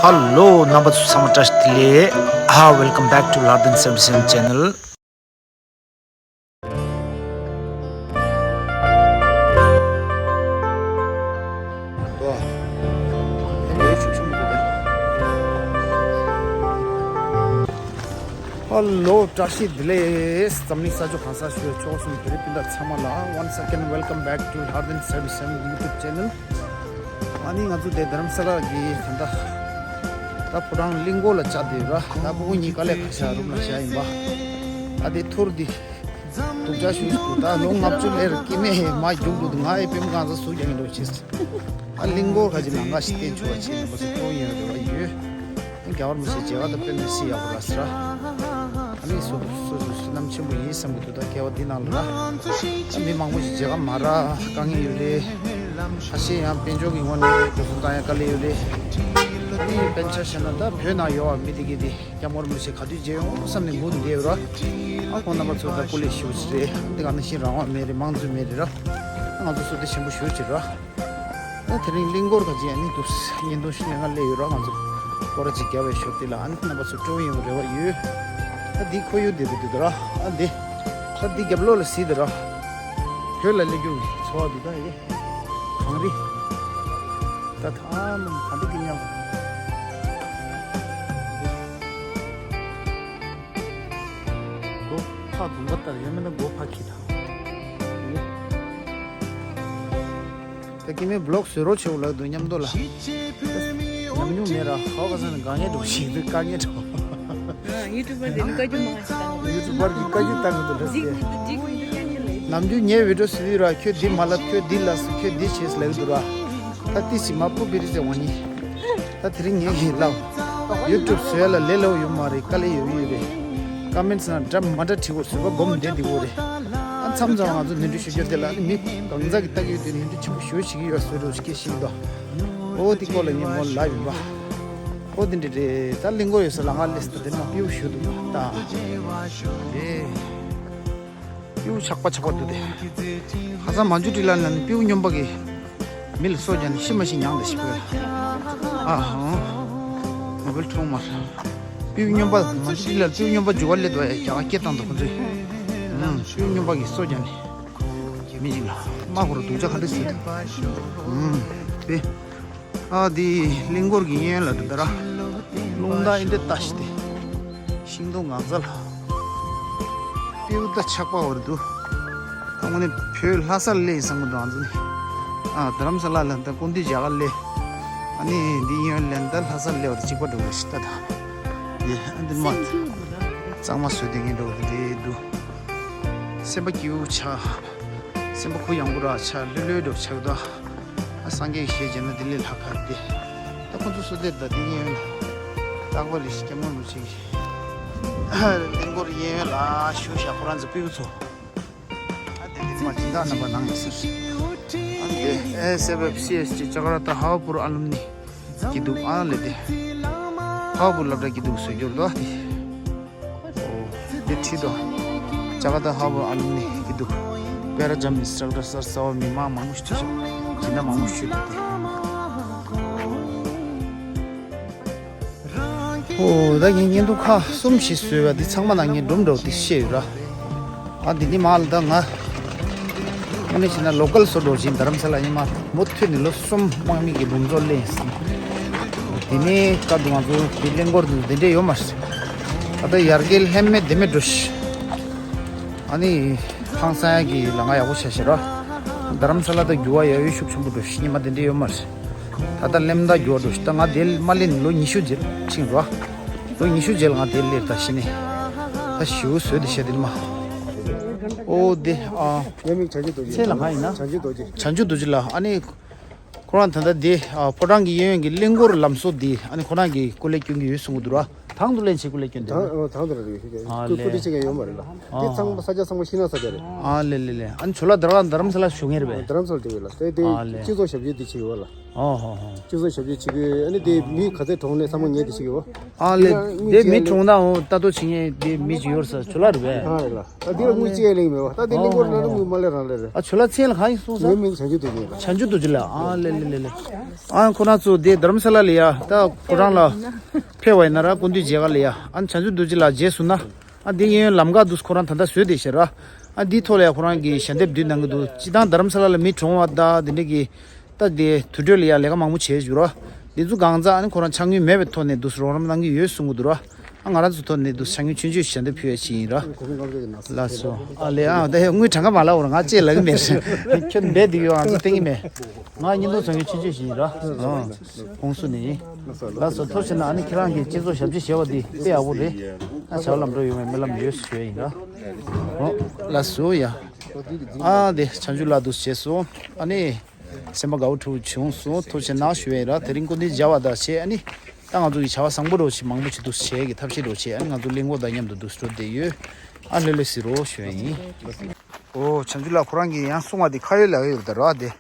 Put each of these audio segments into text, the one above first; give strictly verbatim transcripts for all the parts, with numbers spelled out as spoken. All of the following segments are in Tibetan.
Hello, རྣམ་པ་ཚོ་ཚང་མ་བཀྲ་ཤིས་བདེ་ལེགས། ཧ། Welcome back to Lathan seventy-seven channel. Hello, བཀྲ་ཤིས་བདེ་ལེགས། འཛམ་གླིང་ས་ཕྱོགས་གང་སར་བཞུགས་ཡོད་ཆོལ་ཁ་གསུམ་བོད་རིགས་སྤུན་ཟླ་ཚང་མ་ལ། Once again, welcome back to Lathan seventy-seven YouTube channel. ཨ་ནི་ང་ཚོ་དེ་རྡ་རམ་ས་ལ་གི་ད་ལྟ་ད་ཕོ་བྲང་གླིང་སྐོར་ལ་བཅར་བསྡད་ཡོད་ར། ད་ཕྲུ་གུ་གཉིས་དཀའ་ལས་ཁག་ཤག་རུམ་ལ་བཞག་ཡིན་པ། ད་དེ་ཐུར་འདི་སྡུག་ཅག་ཞུ་ཞུ། ད་ལོ་ལྔ་བཅུ་ལས་ར་སྐྱེ་དམན་མ་རྒྱུགས་འདུག་ང་ཨེ་པེམ་གང་ཟག་སུ་རྒྱག་གི་འགྲོ་ཆེ། ཨ་གླིང་སྐོར་ཁ་ཅིག་ལང་ཀ་ཞིག་བསྟན་ཆོག་པ་བྱས་ནས་པ་ཚོ་སྤྲོ་ཡོང་རེ་བ་ཡོད། རྒྱ་བར་མི་ཤེས་བྱེད་ག་ད་དཔེ་མི་སྲིད་ཡག་པོ་ར་ཟེར། ཨ་ནི་སོ་སོ་སོ་སོ་བསོད་ནམས་ཆེན་པོ་ཡིན་བསམ་གི་འདུག་ད་སྐྱེ་བ་འདི་ནང་ལ་ར། ད་མི་མང་པོ་ཞིག་བྱེད་ག་མ་ར་དཀའ་ངལ་ཡོད་རེད། ཁ་ཤས་ཡང་དཔལ་འབྱོར་གྱི་ངོས་ནས་འགྲོ་སོང་བཏང་ཡ་དཀའ་ལས་ཡོད་རེད། ཨ་ནི་དཔེར་ན་ཆ་བཞག་ན་ད་བོད་ནང་ཡོད་པ་མི་དེ་གས་དེ་སྐྱབས་མགོན་རིན་པོ་ཆེ་ག་དུས་མཇལ་ཡོང་བསམ་ནས་སྒུག་བསྡད་ཡོད་ར། ཨ་ཁོང་རྣམ་པ་ཚོ་ད་སྐུ་ལས་ཞེ་པོ་ཅིག་རེད། འདི་ག་ནང་བཞིན་རང་དབང་མེད་རེད། མང་གཙོ་མེད་རེད་ར། ང་ཚོ་བསོད་བདེ་ཆེན་པོ་ཞེ་པོ་ཅིག་ར། ད་དེ་རིང་གླིང་སྐོར་ག་ཅིག་ཨ་ནི་འདུག་བརྙན་ཐུང་ཞིག་ལེན་ག་སླེབས་ཡོད་ར། ང་ཚོ་སྐོར་ར་ཅིག་རྒྱབ་པའི་ཞོར་དེ་ལ་ཨ་ནི་རྣམ་པ་ཚོ་སྤྲོ་ཡོང་རེ་བ་ཡོད། ད་འདི་ཁོར་ཡུག་བདེ་པོ་འདུག་ད་ར། ཨ་འདི་ད་འདི་རྒྱབ་ལོགས་ལ་གཟིགས་དེ་ར། བོད་ལ་སླེབས་རྒྱུ་གི་ཚོར་བ་འདུག་ད་ཨེ་གངས་རི། ད་ཐང་ག་འདི་གི་མཉམ་སྒོ་ཕ་དུང་པ་ལྟར་ཡོད་མེད་ན་སྒོ་ཕ་ཁྱི་དང་། ད་སྐྱེ་དམན་བི་ལོག་བཟོས་རོགས་བྱེད་འོ་ལབ་འདུག་མཉམ་དུ་ལ། ཉམས་མྱོང་མེད་ར། ཧ་ག་ས་ནས་དཀའ་ངལ་འགྲོ་ཞིག་འདུག་དཀའ་ངལ་འགྲོ། ཡུ་ཊུབ་པར་དེ་ནི་བཀའ་བཀྱོན་མང་ཞིག་བཏང་གི་འདུག་ཡུ་ཊུབ་པར་གྱིས་བཀའ་བཀྱོན་བཏང་གི་འདུག་ལབ་ཟེར། འགྲིག་མི་འདུག་འགྲིག་མི་འདུག་སྐད་ཆ་ལབ་ཡོད། ནམ་རྒྱུན་ངའི་བི་ཌིའོ་བཟོས་དུས་ར་ཁྱོད་འདི་མ་ལབ་ཁྱོད་འདི་ལབ་ཟེར་ཁྱོད་འདི་བྱེད་ཟེར་ལབ་ཀྱི་འདུག་ར། ད་ཏི་སི་མ་པུ་བི་རི་ཟེར་བ་ནི། ད་དེ་རིང་ངས་ཀྱིས་ལབ། ཡུ་ཊུབ་བཟོ་ཡ་ལ་ལས་སླ་པོ་ཡོད་མ་རེད། དཀའ་ལས་ཡོད་ཡོད་རེད། ཀ་མེན་ཊི་ནང་འདྲ་མ་འདྲ་བྲིས་དགོས། བཟོས་པ་སྒོམ་བསྡད་འདི་དགོས་རེད། ཨ་མཚམས་མཚམས་ང་ཚོ་ནོར་འཁྲུལ་ཞུ་རྒྱུ་དེ་ལ་ཨ་ནི་མི་གང་ཟག་གིས་ལྟ་གི་ཡོད་དུས་ནོར་འཁྲུལ་ཆེན་པོ་ཞེ་པོ་བྱེད་ཀྱི་ཡོད་བཟོ་འདྲ་ཞིག་སྐད་ཤེས་ཀྱི་འདུག་འོ་དེ་སྐོར་ལ་ངས་མོ་ལབ་ཡིན་པ། འོ་དེ་འདྲ་རེད། ད་གླིང་སྐོར་ཡོད་ས་ལ་ང་སླེབས་ས་དེ་ནང་སྤྲེའུ་བཞུར་འདུག་པ་ད། རེད། སྤྲེའུ་ཆགས་པ་ཆགས་པ་འདུག་སྟེ། ཁ་སང་མ་འཇུ་ཏི་ལ་ལ་ནི་སྤྲེའུ་སྨྱོན་པ་གིས་མི་ལ་སོ་བརྒྱབ་ནས་ཤི་མ་ཤི་མྱངས་ཏེ་ཤི་བས། ཨ་ཧང་། མ་བེལ་ཁྲོང་མར། སྤྲེའུ་སྨྱོན་པ་མ་འཇུ་ཏི་ལ་སྤྲེའུ་སྨྱོན་པ་འཇུ་བ་སླེབས་འདུག་ཡ་རྒྱ་གར་སྐད་བཏང་འདུག་ཁོ་ཚོས། ཨང་། སྤྲེའུ་སྨྱོན་པ་གིས་སོ་བརྒྱབ་ནས་མི་གཅིག་ལ་དམག་ཧོར་སྡུག་ཅག་ག་འདྲ་ཟེར། ཨང་། དེ། ཨ་དེ་གླིང་སྐོར་གྱི་གཡས་གཡོན་ལ་འདི་ལྟར་རླུང་རྟ་ཨེ་འདྲ་ལྟ་ཞིག་སྟེ། ཤིང་སྡོང་ངང་ཚ་ལ། སྤྲེའུ་རྟ་ཆགས་པ་བར་དུ། ད་དངོས་གནས་བོད་ལྷ་སར་སླེབས་ཡིན་བསམ་གི་འདུག་ཨ་ཚོ་ནི། ཨ་རྡ་རམ་ས་ལ་ལ་ད་སྐུ་མདུན་མཇལ་ག་སླེབས། ཨ་ནི་འདི་གཡས་གཡོན་ལ་ད་ལྷ་སར་སླེབས་པ་དང་གཅིག་པ་འགྲོ་གི་རེད་ཤག་ད་ད། ཡེ་ཨ་འདི་མ། གཙང་མ་བཟོས་བསྡད་མཁན་འགྲོ་གི་རེད་འདུག་སེམས་པ་སྐྱིད་པོ་ཆགས། སེམས་པ་གུ་ཡངས་པོ་ར་ཆགས། ལྷོད་ལྷོད་འགྲོ་ཆགས་འདུག་ཨ་སངས་རྒྱས་ཀྱི་ཞལ་མཇལ་ན་དེ་ལས་ལྷག་ག་རེད་དེ། ད་ཁོ་ཚོ་སུ་དེར་ད་དེ་གཡས་གཡོན་ལ། རྟག་པར་རེ་ཞིག་སྐྱབས་མགོན་རིན་པོ་ཆེ་གི། གླིང་སྐོར་གཡས་གཡོན་ལ་བཞུགས་ཤག་ཁོ་རང་ཚོ་སྤྲེའུ་ཚོ། ཨ་དེ་དེ་མ་སྦྱིན་བདག་རྣམ་པ་ནང་ཡིན་ཟེར། ཨ་དེ་ཨེ་སེ་བེབ་སི་ཨེས་ཅི་ཇ་ཀར་ཏ་ཧ་བ་པུར་ཨ་ལུམ་ནི་གི་འདུག་ཨ་ལེ་དེ། ཧ་བ་པུར་སློབ་གྲྭ་གི་འདུག་བཟོས་རྒྱུར་འདུག་ཨ་དེ། འདི་ཁྲིད་དོ། ཇ་ཀར་ཏ་ཧ་བ་ཨ་ལུམ་ནི་གི་འདུག་པེ་ར་ཇམ་ཨིན་སི་ཊྲག་ཊར་གསར་གསར་བ་མི་མང་མང་པོ་ཞིག་ཐུག་སོང་། སྦྱིན་བདག་མང་པོ་ཞིག་ཐུག་སྟེ། ཨོ་ད་ངས་བརྙན་ཐུང་ཁག་གསུམ་ཞིག་བཟོས་པ་འདི་ཚང་མ་ནང་ངས་འགྲུམ་འདྲ་བོ་འདི་བཤད་ཡོད་ར། ཨ་འདི་ནི་མ་ལ་ད་ང་། དངོས་གནས་བྱས་ན་ལོ་ཀལ་བཟོ་འདྲ་བོ་ཅིག་རྡ་རམ་ས་ལ་ཉི་མ་མུ་མཐུད་ནས་ལོ་གསུམ་དམག་མི་གི་འབུམ་ཚོགས་ལེན་ཟིན། དེ་ནས་སྐབས་དུ་ང་ཚོ་དེ་གླིང་སྐོར་དུ་དེ་འདྲས་ཡོད་མ་རེད། ད་ལྟ་ཡར་རྒྱས་ལྷད་མེད་དེ་མེད་འགྲོ་ཤི། ཨ་ནི་ཧང་སང་ཡ་གི་ལ་ང་ཡག་པོ་བྱ་ཤི་ར། རྡ་རམ་ས་ལ་ད་འགྱུར་བ་ཡ་ཡོད་ཤུགས་ཆེན་པོ་འགྲོ་ཤི། ཉི་མ་དེ་འདྲས་ཡོད་མ་རེད། ད་ལྟ་ལེམ་ད་འགྱུར་བ་འགྲོ་ཤི། ད་ང་དེ་མ་ལེན་ལོ་ཉི་ཤུ་རྗེས་ཕྱིན་ར། ལོ་ཉི་ཤུ་རྗེས་ང་དེ་ལེར་ད་ཤི་ནས། ད་ཞིའུ་བཟོས་དེ་བཤད་དེ་ནི་མ། ཨོ་དེ་ཨ། ཡ་མིག་བྱང་ཆུབ་རྡོ་རྗེ། ཚེ་ལ་ཧ་ཡིན་ན། བྱང་ཆུབ་རྡོ་རྗེ། བྱང་ཆུབ་རྡོ་རྗེ་ལ་ཨ་ནི། ཁོ་རང་ད་ལྟ་དེ་ཨ་ཕོ་བྲང་གི་གཡས་གཡོན་གྱི་གླིང་སྐོར་ལམ་བཟོ་དེ་ཨ་ནི་ཁོ་རང་གིས་སྐུ་ལས་སྐྱོན་གྱི་ཡོད་གསུང་གི་འདུག་ར། དང་དུ་ལེན་བྱེད་སྐུ་ལས་སྐྱོན་དེ། དང་ཨོ་དང་དུ་ར་རེད་ཤི་ཀ་ཨ་སྐུ་ལས་སྐུ་དྲི་བྱེད་མཁན་ཡོད་མ་རེད་ལ། ཨ་དེ་ཚང་མ་ས་ཆ་ཚང་མ་ཤི་ན་ས་ཆ་རེད། ཨ་ལེ་ལེ་ལེ། ཨ་ནི་ཇོ་ལ་དར་རྡ་རམ་ས་ལ་བཞུགས་མཁན་རེད་པས། རྡ་རམ་ས་ལ་བསྡད་ཡོད་ལ་དེ་དེ་ཨ་ལེ། སྤྱི་ཚོགས་ཞབས་ཞུ་དེ་བྱེད་ཡོད་ལ། ཨོ་ཧོ་ཧོ། སྤྱི་ཚོགས་ཞབས་ཕྱི་བྱེད་ཀྱི་ཨ་ནི་དེ་མི་ག་ཚད་གྲོངས་ནས་ཚང་མ་ཉལ་དེ་ཞིག་ཡོད། ཨ་ལེ། དེ་མི་གྲོངས་ན་འོ་ལྟ་རྟོག་བྱེད་མཁན་དེ་མི་ཅིག་ཡོད་ས་ཇོ་ལགས་རེད་པས། ཨ་རེད་ལ། ད་དེ་ལ་དངུལ་ཅི་ཡང་ལེན་མེད་པ། ད་དེ་གླིང་སྐོར་ལ་ལ་དངུལ་མ་ལེན་རང་ལེན་རེད། ཨ་ཇོ་ལགས་མཚན་ལ་གང་ཡིན་གསུངས་ས། ངའི་མིང་བྱང་ཆུབ་རྡོ་རྗེ་ཡིན་ལ། བྱང་ཆུབ་རྡོ་རྗེ་ལགས། ཨ་ལེ་ལེ་ལེ་ལེ། ཨ་ཁོ་རང་ཚོ་དེ་རྡ་རམ་ས་ལ་ལ་ཡ་ད་ཁོ་རང་ལ་ཕེབས་པ་ཡིན་ན་ར་སྐུ་མདུན་མཇལ་ཁ་ལ་ཡ་ཨ་བྱང་ཆུབ་རྡོ་རྗེ་ལགས་མཇལ་སོང་ན། ཨ་འདི་གཡས་གཡོན་ལམ་ཁ་འདུག་ཁོ་རང་ད་ལྟ་བཟོས་བསྡད་ཤག་ར། ཨ་འདིའི་ཐོག་ལ་ཡ་ཁོ་རང་གིས་ཞལ་འདེབས་བསྡུས་གནང་གི་འདུག་སྤྱི་བཏང་རྡ་རམ་ས་ལ་ལ་མི་གྲོངས་པ་དང་དེ་འདྲ་གི་ད་དེ་དུར་ཁྲོད་ལ་ཡ་ལས་ཀ་མང་པོ་བྱས་བཞུགས་ར། འདི་ཚོ་གང་ཚ་ཨ་ནི་ཁོ་རང་ཕྱག་དངུལ་མེད་པའི་ཐོག་ནས་འདུག་རོགས་རམ་གནང་གི་ཡོད་གསུང་གི་འདུག་ར། ཨ་ང་རང་ཚོའི་ཐོག་ནས་འདུག་ཕྱག་དངུལ་ཆུང་ཆུང་ཞལ་འདེབས་ཕུལ་ཡ་ཞིག་ཡིན་ར། ལགས་སོ། ཨ་ལེ་ཨ་ད་དངུལ་གྲངས་ཀ་མ་ལབ་ར། ང་ཅེས་ལབ་གི་མེད། ཁྱོད་འབད་དེ་ཡོད་ང་ཚོ་བསྟན་གི་མེད། ང་བརྙན་ཐུང་བཟོ་མཁན་ཆུང་ཆུང་ཞིག་ཡིན་ར། ཨ། ཧོང་སུ་ནས་ཡིན། ལགས་སོ། ཐུགས་རྗེ་གནང་། ཨ་ནི་ཁྱེད་རང་གིས་སྤྱི་ཚོགས་ཞབས་ཕྱི་བྱས་པ་འདི་དཔེ་ཡག་པོ་རེད། ཨ་བྱ་བ་ལམ་འགྲོ་ཡོང་བའི་སྨོན་ལམ་ཡོད་ཞུ་ཡ་ཡིན་ར། ཨོ། ལགས་སོ་ཡ། ཨ་དེ་བྱང་ཆུབ་ལགས་འདུག་བྱས་སོང་། ཨ་ནི་སེམས་པ་དགའ་བོ་འཁྲུག་བྱུང་སོང་། ཐུགས་རྗེ་གནང་ཞུ་ཡ་ཡིན་ར། དེ་རིང་སྐུ་མདུན་མཇལ་བ་དང་བྱས་ཨ་ནི་ད་ང་ཚོ་གི་བྱ་བ་བཟང་པོ་རོགས་ཞིག་མང་པོ་ཞིག་འདུག་བྱས་ཀྱི་ཐབས་ཤེས་རོགས་བྱས། ཨ་ནི་ང་ཚོ་གླིང་སྐོར་དང་མཉམ་དུ་འདུག་འགྲོ་བསྡད་ཡོད། ཨ་ལྷོད་ལྷོད་ཟེར་རོགས་ཞུ་ཡ་ཡིན། ཨོ་བྱང་ཆུབ་ལགས་ཁོ་རང་གིས་ཡང་གསུང་བ་དེ་ཁ་ཡོད་ལག་ཡོད་རེད་ད་ར་དེ།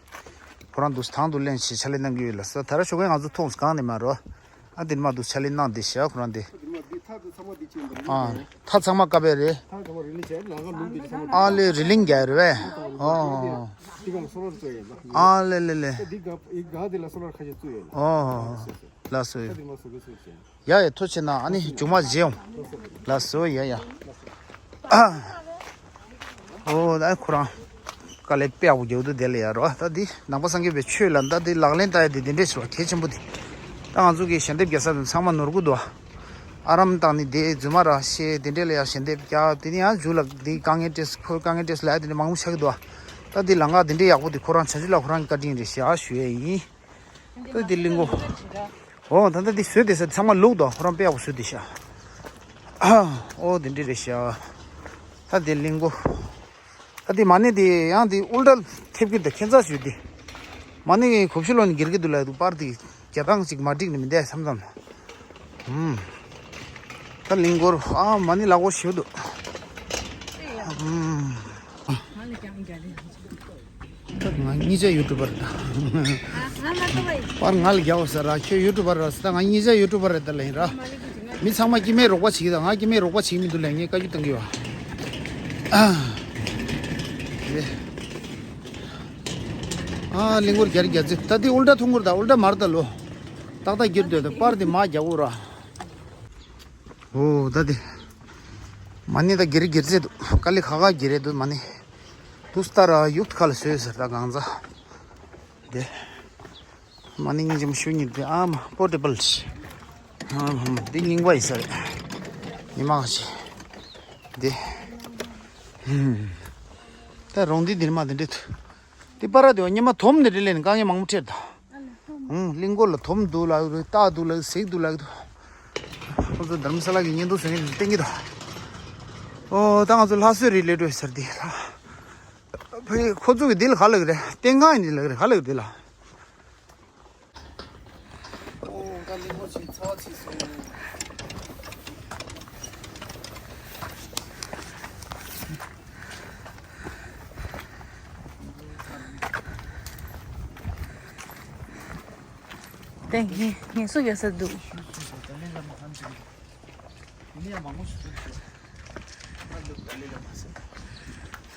ཁོ་རང་འདུག་དང་དུ་ལེན་ཞེས་ཕྱག་ལས་གནང་གི་ཡོད་ལ་ས་ད་ར་ཞོགས་ཀས་ང་ཚོ་མཐོང་སྒང་ནས་མ་རོ། ཨ་དེ་མ་འདུག་ཕྱག་ལས་གནང་བསྡད་ཤག་ཁོ་རང་དེ། ཨ་ཐག་ཚང་མ་ཀ་པེ་རེད། ཨ་ལེ་རི་ལིང་རྒྱ་རེད་པས། ཨོ། ཨ་ལེ་ལེ་ལེ། ཨོ། ལགས་སོ། ཡ་ཡ་ཐུགས་རྗེ་གནང་། ཨ་ནི་མཇུག་མ་མཇལ་ཡོང་། ལགས་སོ་ཡ་ཡ། ཨོ་ད་ཁོ་རང་དཀའ་ལས་དཔེ་ཡག་པོ་རྒྱག་འདུག་དེ་ལ་ཡ་རོ། ད་འདི་ནང་པ་སངས་རྒྱས་པའི་ཆོས་ལ་ད་འདི་ལག་ལེན་བསྟར་ཡ་དེ་འདི་འདྲས་ཞིག་རོ་གལ་ཆེན་པོ་འདི། ད་ང་ཚོ་གི་ཞལ་འདེབས་རྒྱག་ས་དེ་ཚང་མ་ནོར་གི་འདུག་ཨ་རམ་བཏང་ནི་དེ་རྫུན་མ་ར་ཤེས་དེ་འདྲས་ལ་ཡ་ཞལ་འདེབས་རྒྱག་དེ་ནི་ཡང་མཇུག་ལ་འདི་དཀའ་ངལ་སྤྲད་ཁོ་དཀའ་ངལ་སྤྲད་སོང་ལ་ཡ་དེ་འདྲས་མང་པོ་ཆགས་ཀྱི་འདུག་ད་འདི་ལམ་ཁ་དེ་འདྲས་ཡག་པོ་འདི་ཁོ་རང་བྱང་ཆུབ་ལགས་ཁོ་རང་གི་བཀའ་དྲིན་རེད་ཤག་ཞུ་ཡ་ཡིན། ད་འདི་གླིང་སྐོར། ཨོ་ད་ལྟ་འདི་བཟོས་བསྡད་ས་ཚང་མ་ལུག་དང་ཁོ་རང་དཔེ་ཡག་པོ་བཟོས་བསྡད་ཤག་ཨོ་དེ་འདྲས་རེད་ཤག་ད་འདི་གླིང་སྐོར། ད་འདི་མ་ཎི་འདི་ཡང་འདི་ཨུལ་ཊ་ཐེབས་ཀྱི་འདུག་ཁྱད་མཚར་ཞིག་འདི། མ་ཎི་གོ་ཤུ་ལོ་ནི་འགྱེལ་གྱི་འདུག་ལབ་འདུག་པར་འདི་རྒྱ་སྟངས་ཅིག་མ་འགྲིག་ནི་མི་འདུག་བསམ་བསམ། ཨུམ། ད་གླིང་སྐོར་ཨ་མ་ཎི་ལག་འཁོར་ཞིག་འདུག་ཨུམ། ང་གཉིས་ཆ་ཡུ་ཊུབ་པར་རེད་ད། ང་ང་ལྟ་བ་ཡིན། པར་ང་ལ་རྒྱག་འོ་ཟེར་ར་ཁྱོད་ཡུ་ཊུབ་པར་ར་ཟེར་ད་ང་གཉིས་ཆ་ཡུ་ཊུབ་པར་རེད་ད་ལ་ཡིན་ར། མི་ཚང་མ་སྐྱེ་དམན་རོགས་པ་བྱེད་ཀྱི་ད་ང་སྐྱེ་དམན་རོགས་པ་བྱེད་མི་འདུག་ལ་ངས་བཀའ་བཀྱོན་གཏོང་གི་ཡོད། ཨ་གླིང་སྐོར་རྒྱ་རི་རྒྱ་རྩེ་ད་འདི་ཨུལ་ཊ་ཐུང་ངུར་ད་ཨུལ་ཊ་མར་ད་ལོ། ཏག་ཏག་འགྱུར་འདོད་ད་པར་འདི་མ་རྒྱག་འོ་ར། ཨོ་ད་དེ། མ་ཎི་ད་གྱེར་གྱེར་ཚེ་འདུག་དཀའ་ལས་ཁག་ཁག་གྱེར་རེད་འདུག་མ་ཎི། དུ་སྟ་ར་ཡུག་ཁ་ལ་བཟོས་ཟེར་ད་གང་ཟ། དེ། མ་ཎི་སྙིང་རྗེ་མོ་ཞུ་ཉིད་དེ་ཨ་མ་པོར་ཊེ་བལ་ཞིག་ཨ་མ་འདི་རྙིང་པ་ཡིན་ས་རེད། ཉི་མ་ཞིག་དེ། ད་རོང་འདི་འདིར་མ་དེ་འདྲེད། དེ་པར་དེ་བ་ཉི་མ་དོམ་འདི་འདྲེད་ལེན་དཀའ་ངལ་མང་པོ་འཕྲད་ད། ཨང་། གླིང་སྐོར་ལ་དོམ་འདུག་ལབ་རེད། སྟག་འདུག་ལབ་གཟིག་འདུག་ལབ་འདུག་ཁོ་ཚོ་དྷ་རམ་ས་ལ་གི་བརྙན་ཐུང་བཟོ་མཁན་དེ་བསྟན་གྱི་འདུག་ཨོ་ད་ང་ཚོ་ལྷ་གསོལ་རི་ལེ་འགྲོ་ཟེར་དེ་ལ། ཕ་ཁོ་ཚོ་གི་འདི་ལ་ག་ལབ་ཀྱི་རེད། བསྟན་ཁང་ཡིན་ལབ་ཀྱི་རེད། ག་ལབ་ཀྱི་འདི་ལ། ཨོ་ད་གླིང་སྐོར་ཆེ་ཚ་བ་ཆེ་སོང་། དེ་ངལ་ངལ་གསོ་རྒྱག་ས་འདུག་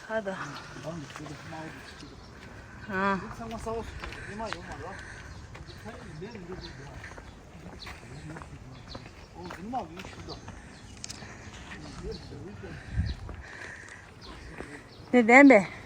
ཧ་ད། ཨ། དེ་བདེན་པས།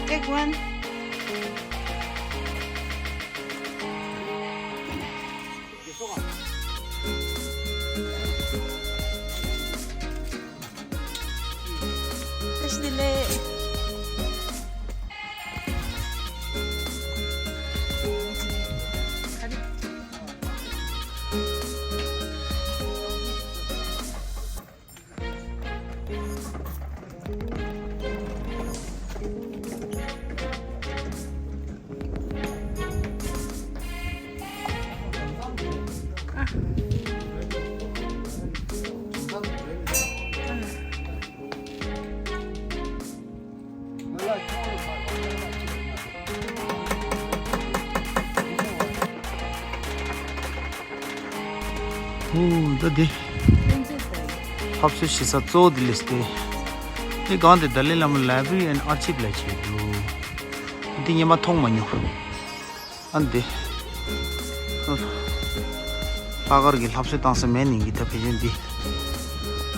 Take one. ཨོ། ད་དེ་ཕབ་སོ་ཞེ་ས་གཙོ་བོ་དེ་ལས་ཏེ། དེ་སྒང་དེ་Dalai Lama Library and Archive ལ་བྱེད་འདུག་དེ་སྔོན་མ་མཐོང་མ་མྱོང་། ཨ་འདི། ལྷག་དཀར་གྱི་ལྷ་གསོལ་བཏང་ས་མེད་ནི་གི་ད་བེད་སྤྱོད་འདི།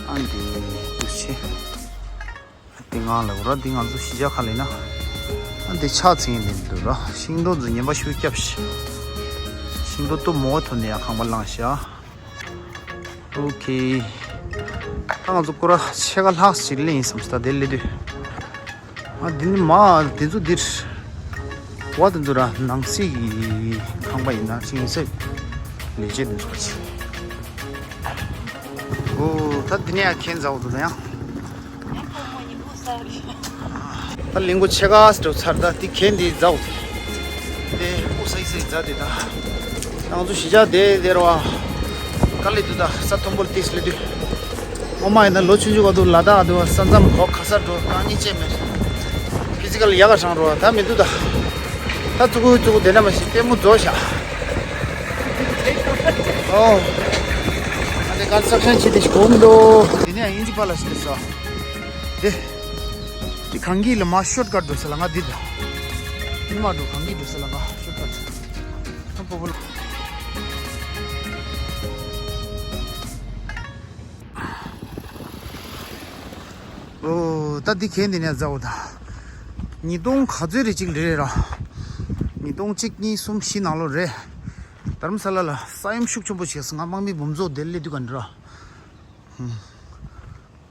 ཨ་འདི་འདུག་ཆེ། དེ་ང་ལ་ར་འདི་ང་ཚོ་གཞིས་ཆགས་ཁ་ལ་ཡིན་ན། ཨ་འདི་ཕྱག་འཚལ་ཡིན་འདི་འདུག་ར། ཤིང་སྡོང་ཚོ་ངན་པ་ཤུགས་རྒྱབ་ཤི། ཤིང་སྡོང་སྟོབས་མང་བ་ཐོན་ནས་ཡང་ཁང་པ་བླངས་ཤག་ཨོ་ཁེ། ད་ང་ཚོ་སྐོར་ར་ཕྱེད་ཀ་ལྷག་ཞིག་ལེན་ཡིན་བསམ་སྟེ་དེ་སླེབས་དུས། ཨ་འདི་ནི་མ་འདི་ཚོ་འདིར། བ་འདི་ཚོ་ར་ནང་གསེས་ཀྱི་ཁང་པ་ཡིན་ན་ཅིག་ཡིན་ས། ལས་བྱེད་འདི་ཚོ་ཅིག་ཨོ་ད་འདི་ནས་ཡང་ཁྱེད་མཛའ་བོ་འདུག་ད་ཡང་། ད་གླིང་སྐོར་ཕྱེད་ཀ་ཙམ་ཚར། ད་འདི་གན་འདི་མཛའ་བོ་དེ། དེ་ཨུ་སའི་སའི་མཛའ་དེ་ད། ང་ཚོ་གཞིས་ཆགས་དེ་དེ་ར་བ། དཀའ་ལས་འདུག་ད་ས་མཐོན་པོར་ཏིས་ལས་དུས། ངོ་མ་ཡིན་ན་ལོ་ཆུང་ཆུང་ག་དུས་ལ་དྭགས་དུ་ས་མཚམས་གོ་ག་ས་འགྲོ་རྐང་གཉིས་ཅན་མེད། ཕི་ཛི་ཀལ་ཡག་ག་སྲང་འགྲོ་བ་ད་མི་འདུག་ད། ད་ཙུ་གུ་ཙུ་གུ་དེ་འདྲ་མ་ཞིག་ལྟད་མོ་རྫོགས་ཤག་ཨོ། ཨ་དེ་ཀོན་སི་ཊྲག་ཤན་བྱེད་དེ་ཞིག་གོམ་འདུག་དེ་ནས་ཡིན་གྱི་པ་ལ་ཞིག་ལས་སོ། དེ། དེ་གངས་སྐྱིད་ལ་མ་ཤོར་ཀཊ་འགྲོ་ས་ལ་ང་འདི་ད། ཨིན་མ་འགྲོ་གངས་སྐྱིད་འགྲོ་ས་ལ་ང་ཤོར་ཀཊ། ཨ་པོ་པོ་ལ། ཨོ། ད་འདི་གན་འདི་ནས་མཛའ་བོ་ད། ཉིས་སྟོང་ག་ཚོད་རེད་ཅིག་རེད་ར། ཉིས་སྟོང་གཅིག་གཉིས་གསུམ་བཞི་ནང་ལོ་རེད། དྷ་རམ་ས་ལ་ལ་ས་ཡོམ་ཤུགས་ཆེན་པོ་བྱས་སོང་། ང་དམག་མི་འབུམ་ཚོགས་དེར་སླེབས་དུས་ག་འདྲ་ར།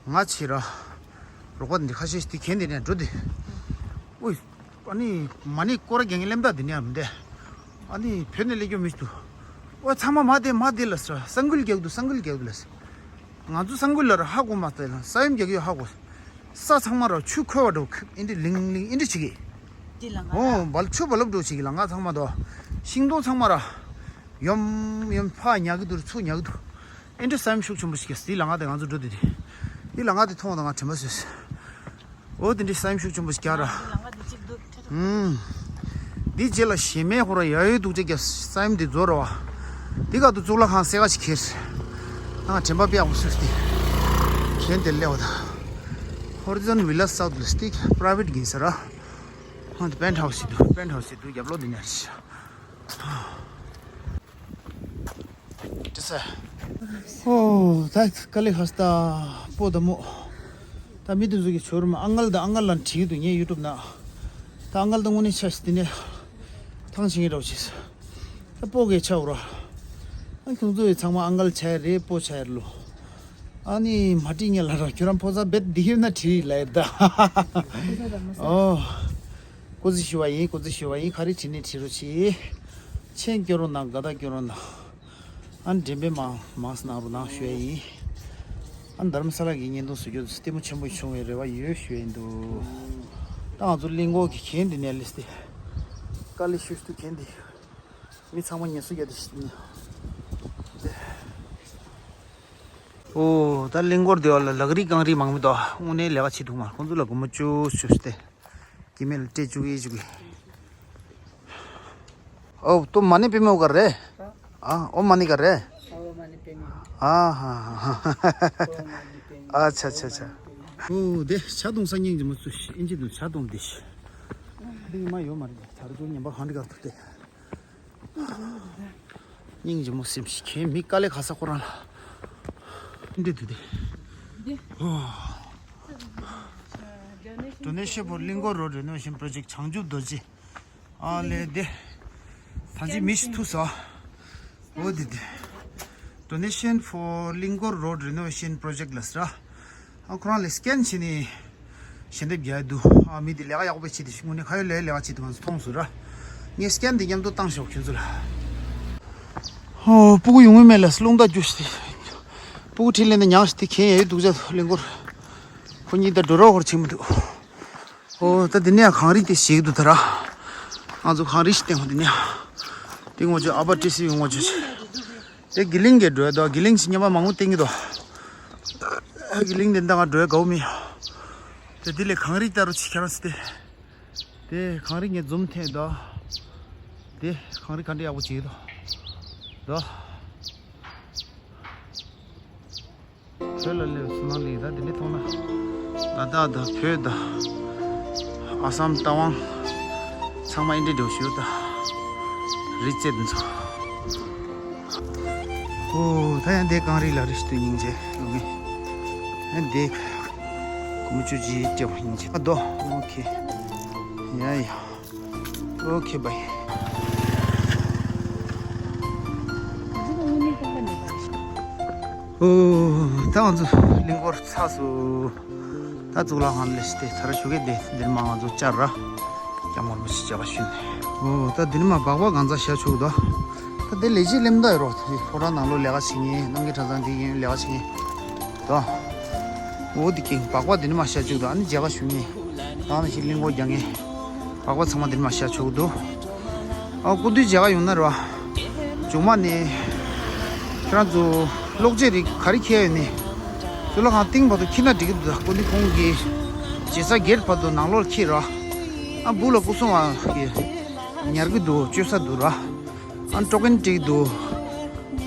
ང་ཕྱིར་ར། རོགས་པ་འདི་ཁ་ཤས་ཤིག་དེ་གན་དེ་ནས་འགྲོ་དེ། ཨོའི། ཨ་ནི་མ་ཎི་སྐོར་ར་རྒྱག་མཁན་སླེབས་ད་དེ་ནས་མི་འདས། ཨ་ནི་བོད་ནས་སླེབས་རྒྱུ་མི་ཞིག་འདུག་ཨོ་ཚང་མ་མ་བསྡད་མ་བསྡད་ལ་ཟེར། ས་འགུལ་རྒྱག་འདུག་ས་འགུལ་རྒྱག་འདུག་ལ་ཟེར། ང་ཚོ་ས་འགུལ་ལ་ར་ཧ་གོ་མ་ཐལ། ས་ཡོམ་རྒྱག་ཡོད་ཧ་གོ། ས་ཚང་མ་ར་ཆུ་ཁོལ་བ་འགྲོ་ཨིན་དྲི་ལིང་ལིང་ཨིན་དྲི་བྱེད་ཀྱི། འདི་ལ་ང་ཨོ་ར་བལ་ཆུ་བལ་ལབ་འགྲོ་བྱེད་ཀྱི་ལ་ང་ཚང་མ་དོ། ཤིང་སྡོང་ཚང་མ་ར། ཡོམ་ཡོམ་ཕ་ཉག་གི་འདུག་ཚུ་ཉག་གི་འདུག་ཨེ་འདྲ་ས་ཡོམ་ཤུགས་ཆེན་པོ་ཞིག་གིས་དེའི་ལམ་ཁ་དེ་ང་ཚོ་འགྲོ་དེ་དེ། དེའི་ལམ་ཁ་དེ་མཐོང་བ་དང་ང་དྲན་པ་བཟོས། འོ་དེ་འདྲའི་ས་ཡོམ་ཤུགས་ཆེན་པོ་ཞིག་རྒྱག་ར། ཨུམ། དེའི་རྗེས་ལ་གཞན་མའི་ཧོ་ར་ཡ་ཡོད་སྡུག་ཅག་རྒྱབ་ས་ཡོམ་དེ་རྫོགས་ར་བ། དེ་ག་དུ་གཙུག་ལག་ཁང་གསེར་ཁ་ཞིག་ཁྱེར། ད་ང་དྲན་པ་དཔེ་ཡག་པོ་བཟོས་ཏེ། གན་དེ་སླེབས་པ་དང་། Horizon Villas South ལ་སྟེ་པ་རའི་ཝེ་ཊི་ཡིན་ས་ར། ཧང་དེ་པེན་ཊ་ཧའུ་སི་ཞིག་འདུག་པེན་ཊ་ཧའུ་སི་ཞིག་འདུག་རྒྱབ་ལོགས་དེ་ཉར་ཞིག་ཨོ། ད་དཀའ་ལས་ཁག་ས་ད་སྤོ་ད་མོ། ད་མི་དེ་ཚོ་གི་ཆོར་མ་ཨ་ངལ་ད་ཨ་ངལ་ལ་བྲིས་འདུག་ངའི་ཡུ་ཊུབ་ན། ད་ཨ་ངལ་ད་དངོས་གནས་ཆ་ཞིག་དེ་ནས་ཐང་ཆེན་གྱི་རོགས་བྱས། ད་སྤོ་གས་ཆ་འུ་ར། ཨ་ཁྱོད་ཚོ་ཡི་ཚང་མ་ཨ་ངལ་ཆ་ཡ་རེད་སྤོ་ཆ་ཡ་རེད་ལོ། ཨ་ནི་མ་བྲིས་ངས་ལ་ར་ཁྱོད་རང་ཕོ་གསར་བེད་འདི་ཡོད་ན་བྲིས་ལ་ཡ་ད། ཨོ། སྐུ་རྩེད་ཞུ་བ་ཡིན། སྐུ་རྩེད་ཞུ་བ་ཡིན། ག་རེ་བྲིས་ནས་བྲིས་རོགས་གྱིས། མཆན་སྐྱོར་རོགས་གནང་། དགའ་རྟགས་སྐྱོར་རོགས་གནང་། ཨ་ནི་འགྲེམས་སྤེལ་མང་མང་ཙམ་གནང་རོགས་གནང་ཞུ་ཡ་ཡིན། ཨ་ནི་དྷ་རམ་ས་ལ་གི་བརྙན་ཐུང་བཟོ་རྒྱུ་ལྟད་མོ་ཆེན་པོ་བྱུང་བའི་རེ་བ་ཡོད་ཞུ་ཡ་ཡིན་འདུག་ད་ང་ཚོ་གླིང་སྐོར་གྱི་གན་འདི་ནས་སླེབས་ཏེ། དཀའ་ལས་ཤུགས་ཤུགས་གན་འདི། མི་ཚང་མ་ངལ་གསོ་རྒྱག་དེ་ཤི་ནི། ཨོ། ད་གླིང་སྐོར་དེ་བ་ལ་ལག་རིགས་རྐང་རིགས་མང་མི་འདུག་དངོས་གནས་ལས་ཀ་བྱེད་ཐུབ་མ་རེད། ཁོང་ཚོ་ལ་སྒོར་མོ་བཅུ་བཅུ་སྟེ། སྐྱེ་དམན་ལ་སྤྲད་བཅུག་གི་བཅུག་གི་ཨོ། ཏོ་མ་ཎི་པདྨེ་ག་རེ། ཨ། ཨོཾ་མ་ཎི་ག་རེ། ཨ་ཧ་ཧ། ཨ་ཆ་ཆ་ཆ། ཨོ་དེ་ཇ་འཐུང་ས་སྙིང་རྗེ་མོ་ཚོ་ཨིན་ཇི་དུ་ཇ་འཐུང་དེ་ཤི། འདི་མ་ཡོད་མ་རེད། ཇ་རུ་ཉན་པ་གང་འདྲ་ག་ཐུག་སྟེ། སྙིང་རྗེ་མོ་སེམས་ཤིག་གན་མི་དཀའ་ལས་ཁག་ས་ཁོ་རང་ལ། འདི་འདུག་སྟེ། འདི། ཨོ། Donation for Lingkor Road Renovation Project བྱང་ཆུབ་རྡོ་རྗེ། ཨ་ལེ་དེ། ད་ཅི་མི་ཞིག་ཐུག་སོང་། འོ་དེ་དེ། Donation for Lingkor Road Renovation Project ལ་ཟེར། ཨ་ཁོ་རང་ལ་སི་ཀེན་བྱས་ནས་ཞལ་འདེབས་རྒྱག་འདུག་ཨ་མི་དེ་ལས་ཀ་ཡག་པོ་བྱེད་དེ་དངོས་གནས་ཁ་ཡོད་ལས་ལས་ཀ་བྱེད་དེ་ང་ཚོ་མཐོང་སོང་ར། ངས་སི་ཀེན་དེ་མཉམ་དུ་བཏང་ཤོག་ཁྱོད་ཚོ་ལ། ཨོ་སྤུ་གུ་ཡོང་གི་མེད་ལ་རླུང་རྟ་རྒྱུགས་ཤིག་སྤུ་གུ་ཁྲིད་ལེན་དེ་མྱངས་ཤིག་དེ་གན་ཡ་ཡོད་འདུག་ཅག་ལིང་གོར། ཁོ་གཉིས་ད་འགྲོ་རོགས་ཧོར་ཆེན་པོ་འདུག་ཨོ་ད་འདི་ནས་གངས་རི་དེ་ཞིག་འདུག་ད་ར། ང་ཚོ་གངས་རི་ཞིག་བསྟན་ཧོ་འདི་ནས། དེ་ངོ་ཅོ་ཨ་པར་ཊི་སི་ངོ་ཅོ་ཆེ། དེ་གི་ལིང་གི་འགྲོ་དོ་གི་ལིང་ཞིག་ཉི་མ་མང་པོ་བསྟན་གི་དོ། གི་ལིང་དེ་འདང་ང་འགྲོ་དགའ་བོ་མི། དེ་དེ་ལས་གངས་རི་ལྟ་རུ་ཆི་ཁྱེར་སི་དེ། དེ་གངས་རི་ངས་འཛུམ་ཐེངས་དོ། དེ་གངས་རི་ག་འདྲ་ཡག་པོ་བྱེད་དོ། དོ། བོད་ལ་སླེབས་སོང་ན་ལི་ད་དེ་འདྲ་མཐོང་ན། ལ་དྭགས་དང་བོད་དང་། ཨ་སམ་རྟ་དབང་། ཚང་མ་ཨིན་འདྲ་འགྲོ་ཞུ་ད། རི་རྩེ་འདི་ཚོ། ཨོ་ད་ཡང་འདི་གངས་རི་ལ་རི་ཞིག་ཏུ་སྙིང་རྗེ་ཡོང་ངེ། ཡང་འདི། ཀུ་མུ་ཅུ་ཅི་ལྟ་བུ་སྙིང་རྗེ་ཨ་དོ་ཨོ་ཁེ། ཡ་ཡ། ཨོ་ཁེ་བྷའི། ཨོ་ད་ང་ཚོ་གླིང་སྐོར་ཚར་སོང་། ད་གཙུག་ལག་ཁང་ལས་ཏེ་ད་ར་ཞུ་གེ་དེ་འདིར་མ་ང་ཚོ་བཅར་ར། སྐྱབས་མགོན་རིན་པོ་ཆེ་མཇལ་ཁ་ཞུས་ནས། ཨོ་ད་འདིར་མ་སྦག་སྦག་གང་ཚ་ཤ་ཆུག་དོ། ད་དེ་ལས་ཅི་ལེམ་ད་ཡོད་རོགས་དེ་ཕོ་བྲང་ནང་ལོགས་ལས་ཀ་བྱེད་ངེས་རྣམ་རྒྱལ་གྲྭ་ཚང་དེ་ཡིན་ལས་ཀ་བྱེད་ངེས། དོ། འོ་དེ་ཀིང་སྦག་སྦག་དེ་ནི་མ་ཤ་ཆུག་དོ་ཨ་ནི་མཇལ་ཁ་ཞུ་ངེས། ད་ནི་ཞིག་གླིང་སྐོར་རྒྱག་ངེས། སྦག་སྦག་ཚང་མ་དེ་ནི་མ་ཤ་ཆུག་དོ། ཨ་སྐུ་མདུན་མཇལ་ཁ་ཡོང་ན་ར། མཇུག་མ་ནས། ཁྱེད་རང་ཚོ་གློག་ཆས་རིགས་ག་རེ་འཁྱེར་ཡོད་ནི། གཙུག་ལག་ཁང་སྟེང་བར་དུ་འཁྱེར་ན་འགྲིག་གི་འདུག་སྐུ་མདུན་ཁོང་གིས། བྱེད་ས་སྒེར་བར་དུ་ནང་ལོགས་འཁྱེར་ར། ཨ་སྦུག་ལ་སྐུ་སྲུང་བ་གིས། ཉར་གི་འདུག་བཅོལ་ས་འདུག་ར། ཨ་ཀྲོ་ཀན་སྤྲད་འདུག་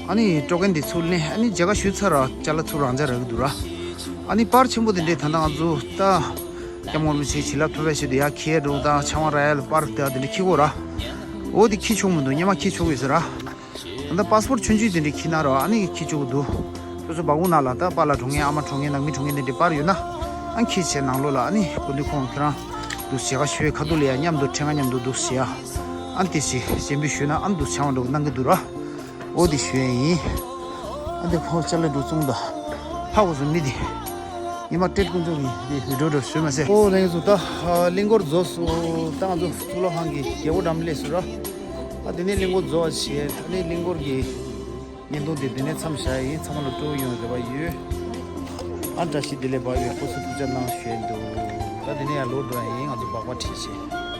ཨ་ནི་ཀྲོ་ཀན་དེ་ཚུར་ལེན་ཨ་ནི་མཇལ་ཁ་ཞུས་ཚར་ར་ཅ་ལག་ཚུར་རང་འཇགས་རག་གི་འདུག་ར། ཨ་ནི་པར་ཆེན་པོ་དེ་འདྲས་ད་ལྟ་ང་ཚོ་ད། སྐྱབས་མགོན་རིན་པོ་ཆེའི་བྱིན་རླབས་ཐོབ་པའི་ཆེད་དུ་ཡར་འཁྱེར་འགྲོ་དང་ཕྱག་དབང་ར་ཡལ་པར་དེ་དེ་འདྲས་འཁྱེར་དགོས་ར། འོ་དེ་འཁྱེར་ཆོག་མི་འདུག་སྔོན་མ་འཁྱེར་ཆོག་ཡོད་ས་ར། ད་ལྟ་པཱ་སི་པོར་ཊི་ཆུང་ཆུང་དེ་འདྲས་འཁྱེར་ན་ར་ཨ་ནི་འཁྱེར་ཆོག་གི་འདུག་སོ་སོ་སྦག་སྦུག་ནང་ལ་ད་པཱ་ལགས་འགྲོ་མཁན་ཨ་མ་འགྲོ་མཁན་ནང་མི་འགྲོ་མཁན་དེ་འདྲས་པར་ཡོད་ན། ཨ་འཁྱེར་བྱས་ནང་ལོགས་ལ་ཨ་ནི་སྐུ་མདུན་ཁོང་ཁྱེད་རང་། འདུག་བྱེད་ཁ་ཞུ་ཡའི་ཁ་ཐུག་ལ་ཡ་མཉམ་དུ་ཕྲེང་བ་མཉམ་དུ་འདུག་བྱེད་ཡ། ཨ་ནི་དེ་ཞིག་གཞན་པའི་ཞུས་ན་ཨ་ནི་འདུག་བྱང་བ་འགྲོ་གནང་གི་འདུག་ར། འོ་དེ་ཞུ་ཡ་ཡིན། ཨ་འདི་ཁོ་ཅ་ལག་འགྲོ་བཙོང་ད། ཧ་གོ་སོང་མི་དེ། ཉི་མ་སྤྲེལ་ཀུན་ཚོགས་ཀྱི་དེ་བི་ཌིའོ་འགྲོ་ཞུས་མ་ཟད། ཨོ་ལེང་སུ་ད། གླིང་སྐོར་རྫོགས་སུ། ད་ང་ཚོ་གཙུག་ལག་ཁང་གི་རྒྱལ་པོ་འགྲམ་སླེབས་སུ་ར། ཨ་དེ་ནས་གླིང་སྐོར་རྫོགས་བྱས་ད་ནས་གླིང་སྐོར་གྱི། བརྙན་ཐུང་དེ་འདི་ནས་མཚམས་བཞག་ཡིན། ཚང་མ་ལ་སྤྲོ་ཡོང་རེ་བ་ཡོད། ཨ་བཀྲ་ཤིས་བདེ་ལེགས་བག་ཡོད་སྐུ་གཟུགས་ཐུགས་ཅག་གནང་ཞུ་ཡས་འདུག་ད་འདི་ནས་ཡར་ལོག་འགྲོ་ཡ་ཡིན། ང་ཚོ་སྦག་སྦག་ཁྲིད་བྱས།